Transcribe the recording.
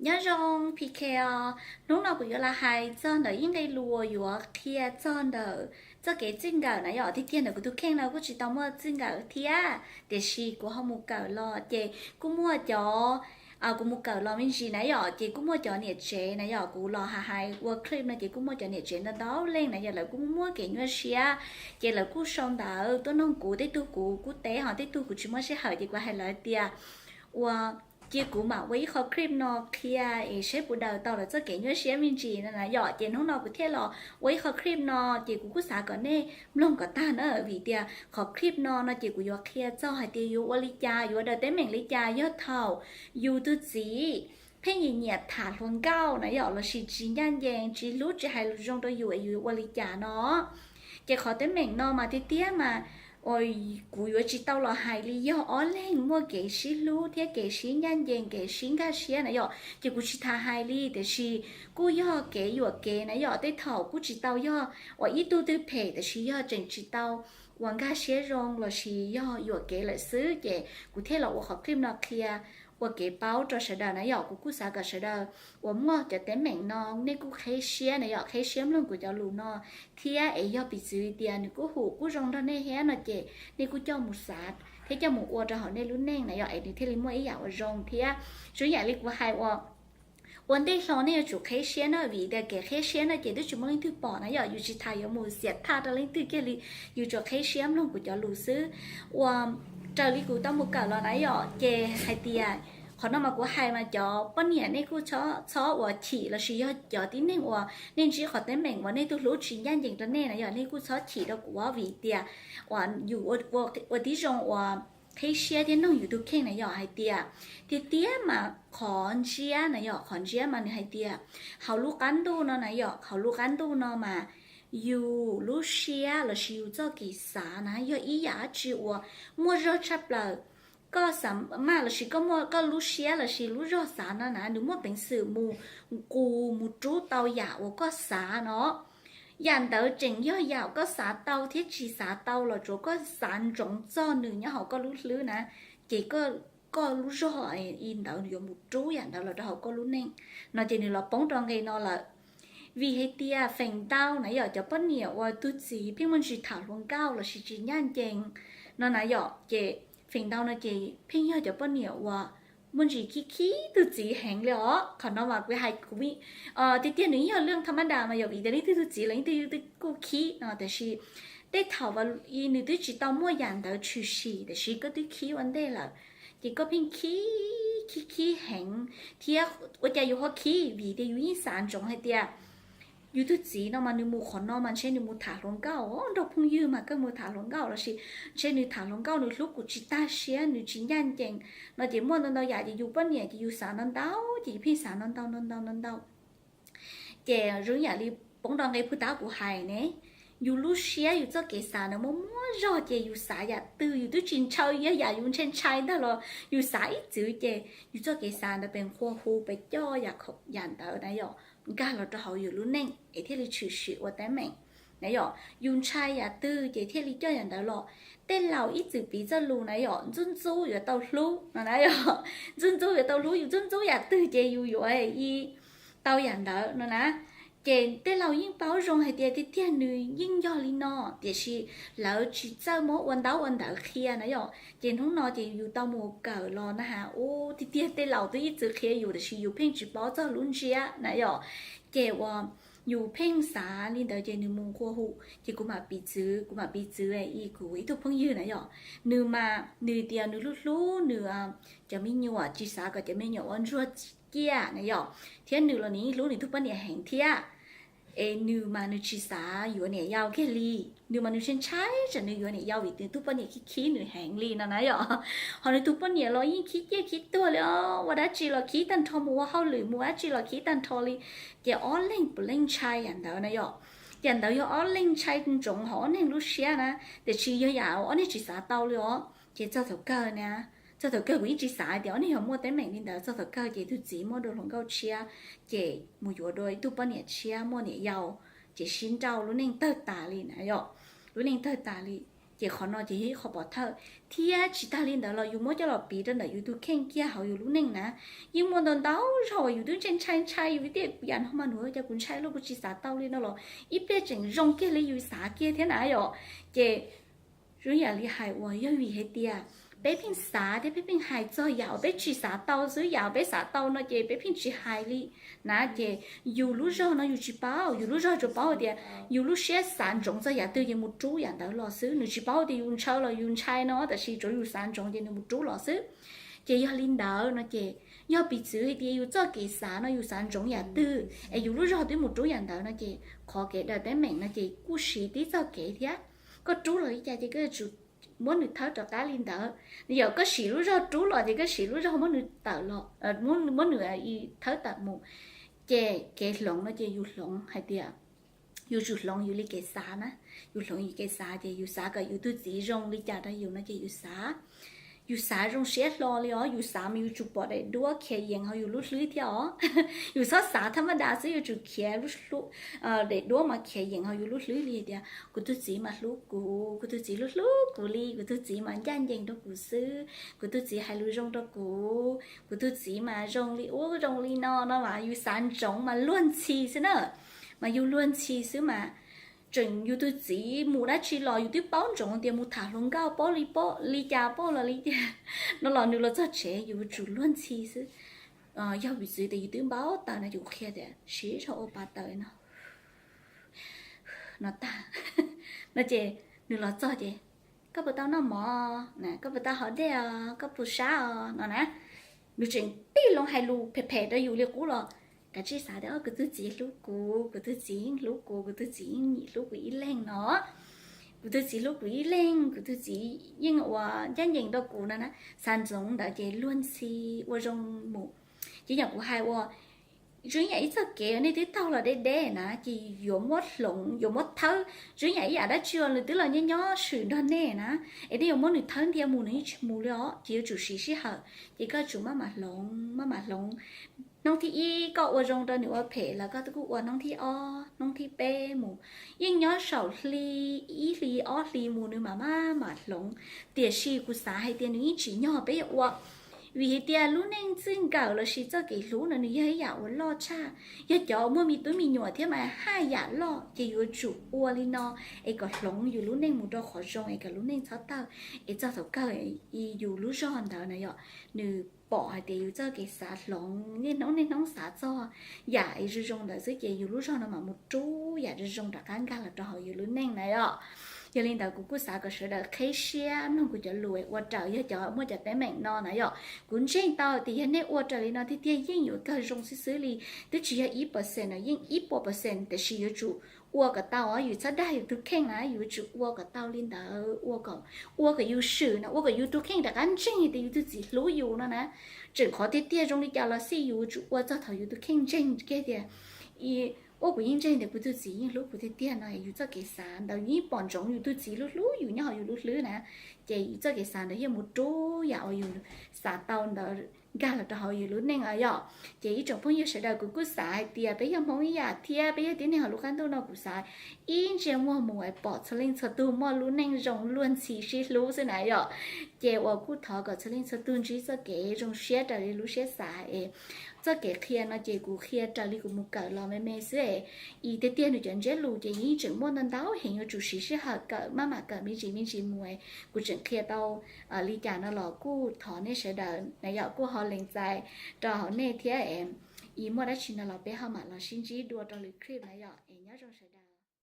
Nyob zoo P K os, hnub no kuv yuav los hais txog ntawm ib nqe lus yuav qhia txog ntawm txoj kev txij nkawm na yom. Tiag tiag ntawm kuv tus kheej no kuj tsis tau muaj txij nkawm thiab, tiam sis kuv ho mus kawm los ces kuj muaj cov, kuv mus kawm los me ntsis na yom, ces kuj muaj cov niam tsev na yom, kuv los hais hais ua clip no ces kuj muaj cov niam tsev ntau ntau leej na yom, lawv kuj muaj kev nyuaj siab, ces lawv kuj sau ntawv tuaj noog kuv, tej tug kuv kuj teb, ho tej tug kuv tsis muaj sij hawm ces kuv hais lawv tias ua cia kuv mam ua ib qho clip no qhia es saib puas daws tau lawv txoj kev nyuaj siab me ntsis no na yom. Ces hnub no kuv thiaj los ua ib qho clip no, ces kuv kuj xav kom nej mloog kom tag na, vim tias qhov clip no no ces kuv yuav qhia txog hais tias yuav ua li cas, yuav daws teeb meem li cas yog thaum yus tus txiv pheej nyiam nyiam tham hluas nkauj na yom, lossis tsis ncaj ncees, tsis hlub, tsis hais lus zoo rau yus es yus yuav ua li cas no. Ces qhov teeb meem no mas tiag tiag mas kuv yuav tsis tau los hais li, yog ob leeg muaj kev sib hlub thiab kev sib ncaj ncees, kev sib nkag siab na yom, ces kuv tsis tham hais li. Tiam sis kuj yog kev yuam kev na yom, tej thaum kuj tsis tau yog uas ib tug twg phem, tiam sis yog tseem tsis tau uas nkag siab zoo lossis yog yuam kev lawm xwb, ces kuv thiaj los ua qhov clip no qhia ua kev paub rau sawv daws na yom. Kuv kuj xav kom sawv daws uas muaj cov teeb meem no nej kuj qheb siab na yom, qheb siab mloog kuv cov lus no, thiab es yog piv txwv tias nws kuj hum kuj zoo nrog nej thiab no ces nej kuj coj mus xav thiab coj mus ua rau hauv nej lub neej na yom, es nws thiaj li muaj ib yam uas zoo thiab. Zoo yam li kuv hais uas ua ntej hlo nej yuav tsum qheb siab na, vim tias kev qheb siab no ces twb tsis muaj leej twg pom na yom, yus tsis tas yuav mus xiam thaj rau leej twg kiag li, yus tsuas qheb siab mloog kuv cov lus xwb. Ua raws li kuv tau mus kawm los na yom, ces hais tias qhov no mas kuv hais mas cov poj niam nej kuj txhob uas chim lossis yog cov tib neeg uas nej ntsib qhov teeb meem uas nej tus hlub tsis ncaj ncees rau nej na yom, nej kuj txhob chim rau kuv vim tias uas yus ua tib zoo uas qheb siab thiab noog yus tus kheej na yom, hais tias tiag tiag mas qhov ntsiab na yom, qhov ntsiab mas nws hais tias hauv lub qab ntuj no na yom, hauv lub qab ntuj no mas yus lub siab lossis yus txoj kev xav na yog ib yam dab tsi uas muaj zog tshaj plaws. Koj xav maj lossis koj muaj koj lub siab lossis lub zog xav no na nws muaj peev xwm mus nqus mus rub tau yam uas koj xav no. Yam ntawd tseem yog yam koj xav tau thiab tsis xav tau los tsuav koj xav ntsoov txog nws nyob hauv koj lub hlwb na, ces koj lub zog ntawd yuav mus rub yam ntawd los rau hauv koj lub neej no ces nws los poob rau nqe no lawm. Vim hais tias feem ntau na yom, cov poj niam uas tus txiv pheej muaj ntsis tham hluas nkauj lossis tsis ncaj ncees no na yom, ces feem ntau no ces pheej yog cov poj niam uas muaj ntsis khib khib tus txiv heev li os. Qhov no mas kuv hais kuv tiag tiag nws yeej yog lwj tham ma das mas yog vim tias leej twg tus txiv los leej twg kuj khib no, tiam sis tej thaum nws twb tsis tau muaj yam ntawd tshwm sim tiam sis koj twb khib ua ntej lawm, ces koj pheej khib khib khib heev thiab ua cas yus ho khib vim tias yus yeej xav ntsoov hais tias yus tus txiv no mas nws mus qhov no mas ntshe nws mus tham hluas nkauj, nrog phooj ywg mas kawg mus tham hluas nkauj lossis ntshe nws tham hluas nkauj nws hlub kuv tsis tag siab, nws tsis ncaj ncees no ces muaj ntau ntau yam ces yus poj niam ces yus xav ntau ntau ces yus pheej xav ntau ntau ntau ntau ntau ntau. Ces zoo yam li poob rau nqe puag ta kuv hais ne, yus lub siab yus txoj kev xav ntawd muaj muaj zog ces yus xav yam twg yus twb tsis ntshaw, yog yam yus ntshai ntshai ntag los yus xav ib txwm ces yus txoj kev xav ntawd pes nqua hu pes coj yam ntawd na yom nkag los rau hauv yus lub neej es thiaj li tshwm sim ua teeb meem na yom. Yus ntshai yam twg ces thiaj li coj yam ntawd los. Tej laus ib txwm piv txoj lus na yom, ntxub ntxub yuav tau hlub no na yom. Ntxub ntxub yuav tau hlub, yus ntxub ntxub yam twg ces yus yuav tau yam ntawd no na. Ces tej laus yeej paub zoo hais tias tiag tiag nws yeej yog li no, tiam sis lawv tsis txawj muab ua ntaub ua ntawv qhia na yom. Ces hnub no ces yus tau mus kawm los na has, ub, tiag tiag tej laus twb ib txwm qhia yus tiam sis yus pheej tsis paub txog lub ntsiab na yom. Ces uas yus pheej xav li ntawd ces nws mus nqua hu. Ces kuv mam piv txwv, kuv mam piv txwv ib kuv ib tug phooj ywg na yom, nws mas nws tias nws hlub hlub nws cov me nyuam, tsis xav kom cov me nyuam ua ntsuag ciaj na yom, thiab nws los nws yeej hlub nws tus poj niam heev thiab. Es nws mas nws tsis xav yuav niam yau kiag li. Nws mas nws ntshai ntshai tsam nws yuav niam yau vim nws tus poj niam khib khib nws heev li no na yom. Ho nws tus poj niam los yeej khib ciaj khib tuag li os, ua dab tsi los khib tag nrho, mus ua hauj lwm mus dab tsi los khib tag nrho li. Ces ob leeg puav leej ntshai yam ntawd na yom. Yam ntawd yog ob leeg ntshai ntsoov hauv ob leeg lub siab na, tiam sis yog yam ob leeg tsis xav tau li os. Ces txog thaum kawg na, txog thaum kawg kuv yeej tsis xav tias ob leeg yuav muaj teeb meem li ntawd, txog thaum kawg ces tus txiv muaj dua hluas nkauj tshiab, ces mus yuav dua ib tug poj niam tshiab muaj niam yau, ces sib nrauj lub neej tawg tas li na yom. Lub neej tawg tas li. Ces qhov no ces yog ib qho pov thawj, thiab tsis tag li ntawd los yus muab coj los piv rau ntawm yus tus kheej kiag hauv yus lub neej na. Yeej muaj ntau ntau zaug uas yus twb ntshai ntshai ntshai yus tias yam no mas nws ua cas kuv ntshai luaj kuv tsis xav tau li no los ib pliag tseem zoo kiag li yus xav kiag thiab na yom. Ces zoo yam li hais uas yog vim hais tias peb pheej xav thiab peb pheej hais txog yam uas peb tsis xav tau xwb, yam uas peb xav tau no ces peb pheej tsis hais li na. Ces yus lub zog no yus tsis paub, yus lub zog tsuas paub tias yus lub siab xav ntsoov txog yam twg ces mus rub yam ntawd los xwb. Nws tsis paub tias yus ntshaw los yus ntshai no, tab sis tsuav yus xav ntsoov ces nws mus rub los xwb. Ces yog li ntawd no ces yog piv txwv hais tias yus txoj kev xav no yus xav ntsoov yam twg es yus lub zog twb mus rub yam ntawd no ces qhov kev daws teeb meem no ces kuj siv tib txoj kev thiab. Koj rub los li cas ces koj yuav tsum muab nws thawb rov qab li ntawd. Yog koj siv lub zog rub los ces koj siv lub zog muab nws tawm los, muab nws thawb tawm mus. Ces kev hloov no ces yus hloov hais tias yus tsum hloov yus li kev xav na. Yus hloov yus kev xav ces yus xav kom yus tus txiv zoo li cas rau yus no ces yus xav, yus xav zoo siab hlo li os. Yus xav mas yus tsum pom daim duab khiav yees hauv yus lub hlwb thiab os. Yus txhob xav thaj maj das xwb, yuav tsum khiav lub daim duab mas khiav yees hauv yus lub hlwb li tias kuv tus txiv mas hlub kuv, kuv tus txiv hlub hlub kuv li, kuv tus txiv mas ncaj ncees rau kuv xwb, kuv tus txiv hais lus zoo rau kuv, kuv tus txiv mas zoo li ub zoo li no no mas yus xav ntsoov mas luag ntxhi xwb na. Mas yus luag ntxhi xwb mas tseem yus tus txiv mus dab tsi los yus twb paub ntsoov tias mus tham hluas nkauj paub li paub li cas paub los li cas no los nws los txog tsev yus tsum luag ntxhi xwb. Yog vim txwv tias yus twb npau taws no ces kuv qhia tias siv zog ua pa taws no no tag no ces nws los txog ces koj puas tau noj mov na, koj puas tau haus dej os, koj puas sab os no na. Nws tseem tib loo hais lus phem phem rau yus li qub los kav tsij xav tias kuv tus txiv hlub kuv, kuv tus txiv yeej hlub kuv, kuv tus txiv yeej hlub kuv ib leeg no. Kuv tus txiv hlub kuv ib leeg, kuv tus txiv yeej ua ncaj ncees rau kuv no na. Xav ntsoov ntawd ces luag ntxhi ua zoo mus. Ces yam kuv hais ua zoo yam ib txoj kev nej twb taug los deb deb na ces yuav muab hloov yuav muab thawb. Zoo yam ib yam dab tsi uas nws twb los nyob nyob swm nrog nej na, es nej yuav muab nws thawb ntia mus nws yeej tsis mus li os, ces yuav tsum siv sij hawm. Ces koj tsum maj mam hloov maj mam hloov. Hnub thib ib koj ua zoo rau nws ua phem los koj kuj ua hnub thib ob hnub thib peb mus. Yeej nyob saum hli ib hli ob hli mus nws mam maj mam hloov. Tiam sis kuv xav hais tias nws yeej tsim nyog peb yuav ua, vim hais tias lub neej txij nkawm lossis txoj kev hlub no nws yog ib yam uas loj tshaj. Yog cov uas muaj me tub me nyuam thiab mas haj yam loj, ces yuav tsum ua li no es kom hloov yus lub neej mus rau qhov zoo es kom lub neej txhob tawg. Es txog thaum kawg yus lub zog ntawd na yom, nws pom hais tias yus txoj kev xav hloov niaj hnub niaj hnub xav txog yam es zoo zoo ntawd xwb ces yus lub zog no mam mus rub yam zoo zoo rov qab nkag los rau hauv yus lub neej na yom. Yog li ntawd kuv kuj xav kom sawv daws qheb siab mloog kuv cov lus ua raws, yog cov muaj cov teeb meem no na yom. Kuv ntseeg tau tias yog nej ua raws li no tiag tiag yeej yuav kawg zoo xwb xwb li. Twb tsis yog ib percent no, yeej ib puas percent, tiam sis yuav tsum ua kom tau os. Yus txhob dag yus tus kheej na, yuav tsum ua kom tau li ntawd, ua kom, ua kom yus swm no, ua kom yus tus kheej rov qab ntseeg tias yus tus txiv hlub yus no na. Tseem qhov tiag tiag zoo li cas los xij yus tsum ua txog thaum yus tus kheej ntseeg kiag tias ua kuv yeej ntseeg tias kuv tus txiv yeej hlub kuv tiag tiag no, yus txoj kev xav ntawd yeej pom ntsoov yus tus txiv hlub hlub yus nyob hauv yus lub hlwb na. Ces yus txoj kev xav ntawd yeej mus rub yam uas yus xav tau ntawd nkag los rau hauv yus lub neej os yom. Ces ib tsoom phooj ywg sawv daws, kuv kuj xav hais tias peb yog Hmoob ib yam thiab peb yog tib neeg hauv lub qab ntuj no, kuv xav ib ntsia muag mus pom txhua leej txhua tug muaj lub neej zoo luag ntxhi sib hlub xwb na yom. Ces uas kuj thov kom txhua leej txhua tug ntsib txoj kev zoo siab raws li lub siab xav es txoj kev qhia no ces kuv qhia raws li kuv mus kawm los me me xwb es, tiag tiag nws cov ntsiab lus ces yeej tseem muaj ntau ntau heev yuav tsum siv sij hawm kawm maj mam kawm me ntsis me ntsis mus es kuv tseem qhia tau li cas no los kuj thov nej sawv daws na yom kuj ho lees txais rau hauv nej thiab es, muaj dab tsi no los peb ho mam los sib ntsib dua rau lwm clip na yom es nyob zoo sawv daws.